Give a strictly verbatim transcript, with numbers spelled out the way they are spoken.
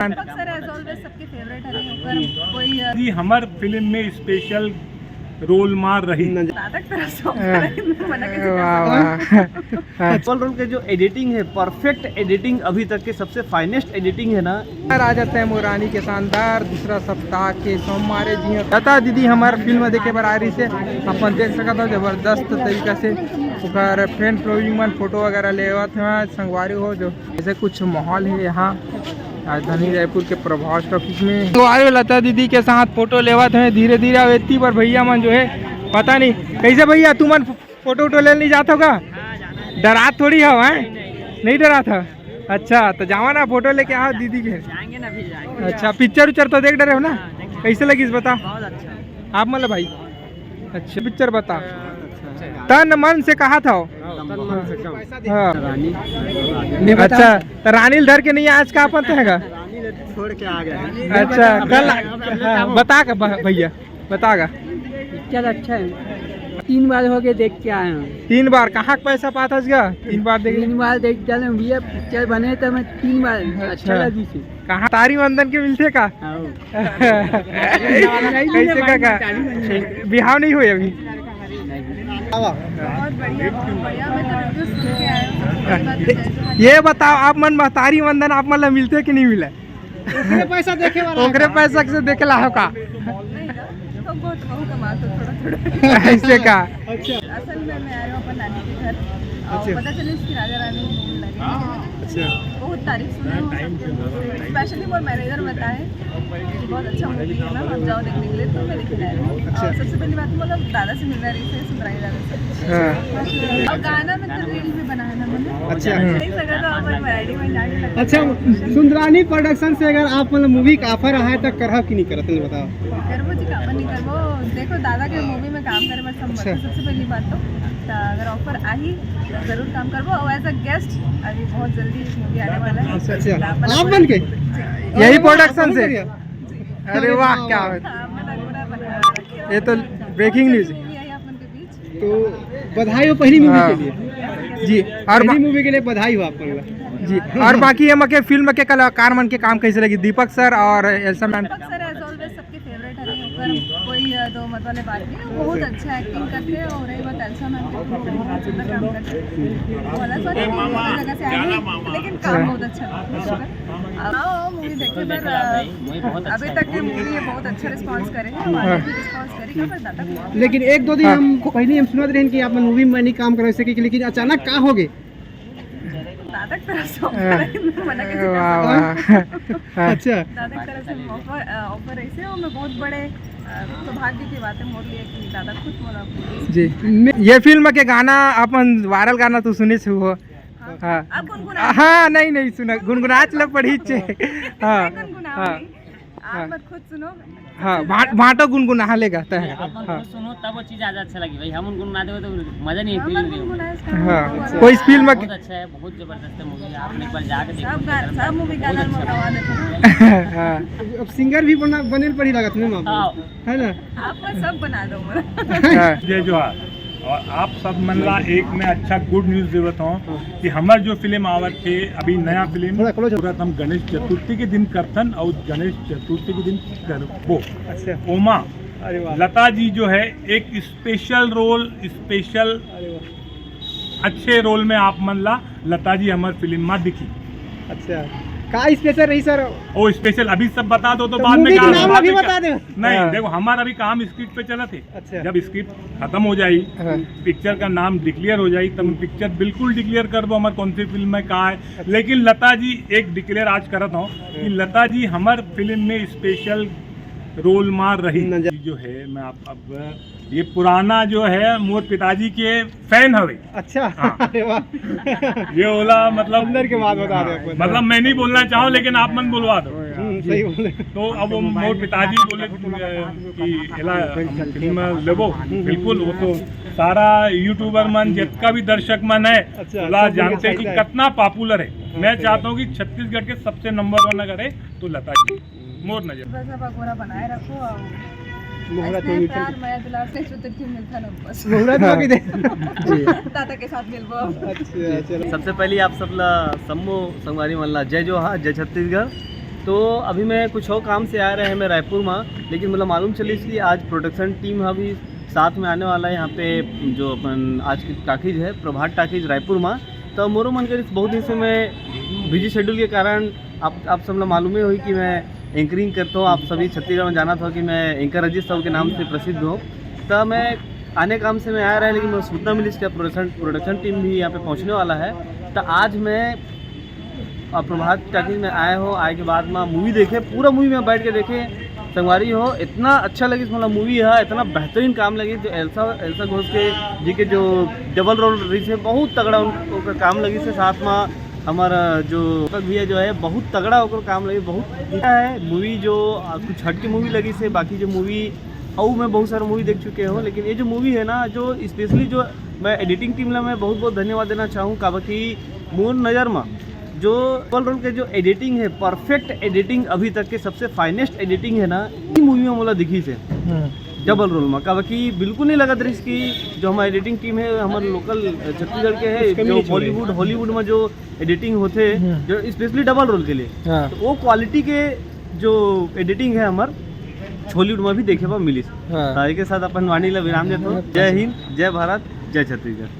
Deepak sir as always सबके favourite हरे, ओकर कोई, अ, जी, हमर फिल्म में स्पेशल रोल मार रही। नाटक तरह से हाँ। मना कैसे कर वाह, सकते हैं? वाह। हाँ। डबल रोल के जो एडिटिंग है, परफेक्ट एडिटिंग, अभी तक के सबसे फाइनेस्ट एडिटिंग है ना। आ जाते हैं मोरानी के शानदार दूसरा सप्ताह के सोमवारे जी। लता दीदी हमार फिल्म देखे बर आ रही से, अपन देख सकत हो जबरदस्त तरीका से ओकर फैन फॉलोइंग मन फोटो वगैरह लेवत हैं। संगवारी हो जो ऐसे कुछ माहौल है यहाँ राजधानी रायपुर के प्रभास टॉकीज में। तो आयो लता दीदी के साथ फोटो लेवत हैं धीरे धीरे। अब इतनी बार भैया मन जो है पता नहीं कैसे भैया तुमन फोटो वोटो ले नहीं जात हो का? डरात थोड़ी हो, हैं? नहीं डरात हो। अच्छा, तो जावा ना, फोटो लेके आओ दीदी के। जाएंगे ना, भी जाएंगे। अच्छा, पिक्चर उच्चर तो देख डरे हो ना? हाँ, देख। कैसे लगिस बताओ? बहुत अच्छा। आप मतलब भाई? अच्छा, पिक्चर बताओ। तन मन से कहा था? हाँ। अच्छा, तो रानी ल धर के नहीं आज का अपन तो है का? छोड़ के आ गए। अच्छा, कल, हाँ, बता का भ-, भैया, बता का। पिक्चर अच्छा है, तीन बार हो गए देख के आए हैं। तीन बार? कहाँ के पैसा पात हस गा? तीन बार देख तीन बार देख डाले भैया, पिक्चर बने तो मैं तीन बार अच्छा। अच्छा लगी थी। कहाँ तारी मंदन के मिलते का? हाँ। कैसे का, का? बिहाव नहीं हुए अभी? बहुत बढ़िया, बहुत बढ़िया। मैं तो रिव्यू सुन के आया हूँ। ये बताओ, आप मन महतारी वंदन आप मन ला मिलते कि नहीं मिले? ओकरे पैसा देखे वाला ओकरे पैसा से देखे ला हो का? नहीं ना, तो बहुत बहुत कमाते थोड़ा थोड़ा। ऐसे का? अच्छा। असल में मैं आ रही हूँ अपन नानी के घर। और अच्छा। पता चले इसकी राजा रानी मूवी लगे। अच्छा। बहुत तारीफ सुनी हूँ सबके मुंह से। स्पेशली मोर मैनेजर बताए कि बहुत अच्छा मूवी है मैम, आप जाओ देखने के लिए, तो मैं देखने आई हूँ। अच्छा। और सबसे पहली बात तो मतलब दादा से मिलना रही से, सुंदरानी दादा से। हाँ। और गाना में तो रील भी बनाया ना मैंने। अच्छा। नहीं सका तो अपन वैरायटी में जाके लगा। अच्छा, सुंदरानी प्रोडक्शन से अगर आप मतलब मूवी का ऑफर आए तो करहा कि नहीं करत, नहीं बताओ। करबो जी, काबर नहीं करबो। देखो दादा के मूवी में काम करे बर सब अच्छा। सबसे पहली बात तो, तो अगर ऑफर आही तो जरूर काम करबो। और एज अ गेस्ट अभी बहुत जल्दी मूवी आने वाला है। अच्छा, अच्छा। तो आप बन के? जी। यही अरे वाह, प्रोडक्शन से? बढ़िया। अरे वाह, क्या बात। हाँ, मतलब पूरा बना रखे हो। ये तो ब्रेकिंग न्यूज़। मूवी आई अपन के बीच। तो बधाई हो पहली मूवी हाँ। के लिए। जी, और पहली बा- मूवी के लिए बधाई हो आप लोग। जी, और बाकी ये मके फिल्म के कलाकार मन के काम कैसे लगी, दीपक सर और Elsa ma'am? Deepak sir as always सबके फेवरेट है, ओकर कोई, अ, दो मत वाले बात नहीं है। वो बहुत अच्छा एक्टिंग करते हैं और रही बात एल्सा मैम की, तो वो बहुत सुंदर काम करते हैं। वो अलग बात है, वो दूसरी जगह से आए हैं, लेकिन काम बहुत अच्छा लगता है। आओ, मूवी देखे पर, अ, अभी तक ये मूवी है बहुत अच्छा रिस्पॉन्स करे हैं, और आगे भी रिस्पॉन्स करेगा, पर ज्यादा लेकिन एक दो दिन हाँ। हम पहले हम सुनत रहे कि आप मूवी में नहीं काम करे सके, लेकिन अचानक का हो गए? नाटक तरह से हाँ। मना कैसे कर वाह, सकते हैं? वाह। हाँ। अच्छा। नाटक तरह से ऑफर, अ, ऑफर ऐसे हो, मैं बहुत बड़े, अ, सौभाग्य की बात है मोर लिए कि दादा खुद मोला जी, ये फिल्म के गाना अपन वायरल गाना तो सुने छो हो? हाँ। हाँ। आप गुनगुना हाँ, नहीं, नहीं सुना, गुनगुनाच लग पड़ी छे। हाँ, गुनगुनाओ हाँ। नहीं। आप हाँ। मत खुद सुनो। हाँ, भा-, भाटो गुनगुना लेगा, तय है। आप मन हाँ। खुद सुनो, तब वो चीज़ आज अच्छा लगी भाई। हम गुनगुना देवे तो मज़ा नहीं, हम फीलिंग नहीं होगी। गुनगुनाए इसका हाँ। मतलब कोई फिल्म बहुत अच्छा है, बहुत जबरदस्त है मूवी, आप एक बार जाके देखो, सब गा-, सब मूवी बहुत गाना अच्छा में गवा देते हैं। हाँ। अब सिंगर भी बना, बने पड़ी लागत में मामा। हाँ। है ना? आप मन सब बना दो। हाँ। जय जोहार। और आप सब मन ला एक मैं अच्छा गुड न्यूज़ देवत हूँ कि हमर जो फिल्म आवत हे, अभी नया फिल्म, थोड़ा close हो। पूरा हम गणेश चतुर्थी के दिन करथन और गणेश चतुर्थी के दिन करबो। अच्छा। ओमा अरे वाह। लता जी जो है एक स्पेशल रोल, स्पेशल अरे वाह। अच्छे रोल में आप मन ला लता जी हमर फिल्म में दिखी। अच्छा, का स्पेशल रही सर? ओ स्पेशल अभी सब बता दो तो तो बाद में मूवी के कहा नाम बात अभी है क्या? बता दो। नहीं, हाँ। देखो हमारा अभी काम स्क्रिप्ट पे चलत हे। अच्छा। जब स्क्रिप्ट खत्म हो जाई, हाँ। पिक्चर का नाम डिक्लेयर हो जाई, तब पिक्चर बिल्कुल डिक्लेयर करबो हमार कौन सी फिल्म में का है। अच्छा। लेकिन लता जी एक डिक्लेयर आज करत हूँ कि हम्म। लता जी हमार फिल्म में स्पेशल रोल मार रही। नजर जो है, मैं आप अब ये पुराना जो है मोर पिताजी के फैन हवे। अच्छा। हाँ। अरे वाह। ये ओला मतलब अंदर के बात बता दे अपन। मतलब मैं नहीं बोलना चाहूँ लेकिन आप मन बुलवा दो। हम्म, सही बोले। तो अब वो मोर पिताजी बोले कि एला हम फिल्म लेबो, बिल्कुल। वो तो सारा यूट्यूबर मन जितना भी दर्शक मन है, अच्छा, ओला सब जानते कि कितना पॉपुलर है। हाँ, मैं सही चाहता हूँ कि छत्तीसगढ़ के सबसे नंबर वन अगर है तो लता जी। मोर नजर। बस अब अगोरा बनाए रखो और मोहरा ऐसने तो प्यार, मया, दुलार से चतुर्थी मिलता ना बस। मोहरा तो अभी दे। जी। दादा के साथ मिलबो। अच्छा, चलो। सबसे पहले आप सब ला सम्मो संगवारी मन ला जय जोहार, जय छत्तीसगढ़। तो अभी मैं कुछ और काम से आ रहे हैं मैं रायपुर में, लेकिन मतलब मालूम चलिस कि आज प्रोडक्शन टीम ह भी साथ में आने वाला है यहाँ पे, जो अपन आज की टाकीज है प्रभात टाकीज रायपुर में। तो मोरो मन करिस, बहुत दिन से मैं बिजी शेड्यूल के कारण, आप आप सब ला मालूम ही होई कि मैं एंकरिंग करता हूँ, आप सभी छत्तीसगढ़ में जानत हो कि मैं एंकर अजीत साहू के नाम से प्रसिद्ध हूँ। तो मैं आने काम से मैं आ रहा है, लेकिन मैं सूचना मिलिस कि प्रोडक्शन प्रोडक्शन टीम भी यहाँ पे पहुँचने वाला है। तो आज मैं अब प्रभात टाकीज में आए हो, आए के बाद में मूवी देखे, पूरा मूवी में बैठ के देखे। संगवारी हो, इतना अच्छा लगिस, मतलब मूवी है, इतना बेहतरीन काम लगिस। जो एल्सा एल्सा घोष के जी के जो डबल रोल रहिस हे, बहुत तगड़ा उन- ओकर काम लगिस हे। साथ में हमारा जो दीपक भैया जो है, बहुत तगड़ा ओकर काम लगिस, बहुत अच्छा है मूवी। जो आ, कुछ हट के मूवी लगिस हे, बाकी जो मूवी अउ मैं बहुत सारा मूवी देख चुके हूँ, लेकिन ये जो मूवी है ना, जो स्पेशली जो मैं एडिटिंग टीम ला मैं बहुत बहुत धन्यवाद देना चाहूँ, काबर कि मोर नज़र में जो डबल रोल के जो एडिटिंग है, परफेक्ट एडिटिंग, अभी तक के सबसे फाइनेस्ट एडिटिंग है ना, इसी मूवी में मोला दिखिस हे। डबल रोल में, काबर कि बिल्कुल नहीं लगत रहिस कि जो हमारी एडिटिंग टीम है, हमारे लोकल छत्तीसगढ़ के है, जो बॉलीवुड हॉलीवुड में जो एडिटिंग होते, जो स्पेशली डबल रोल के लिए, हाँ। तो वो क्वालिटी के जो एडिटिंग है हमार हॉलीवुड में भी देखे बर मिलिस। हाँ। तो एक साथ अपन वाणी ला विराम देते हो। जय हिंद, जय भारत, जय छत्तीसगढ़।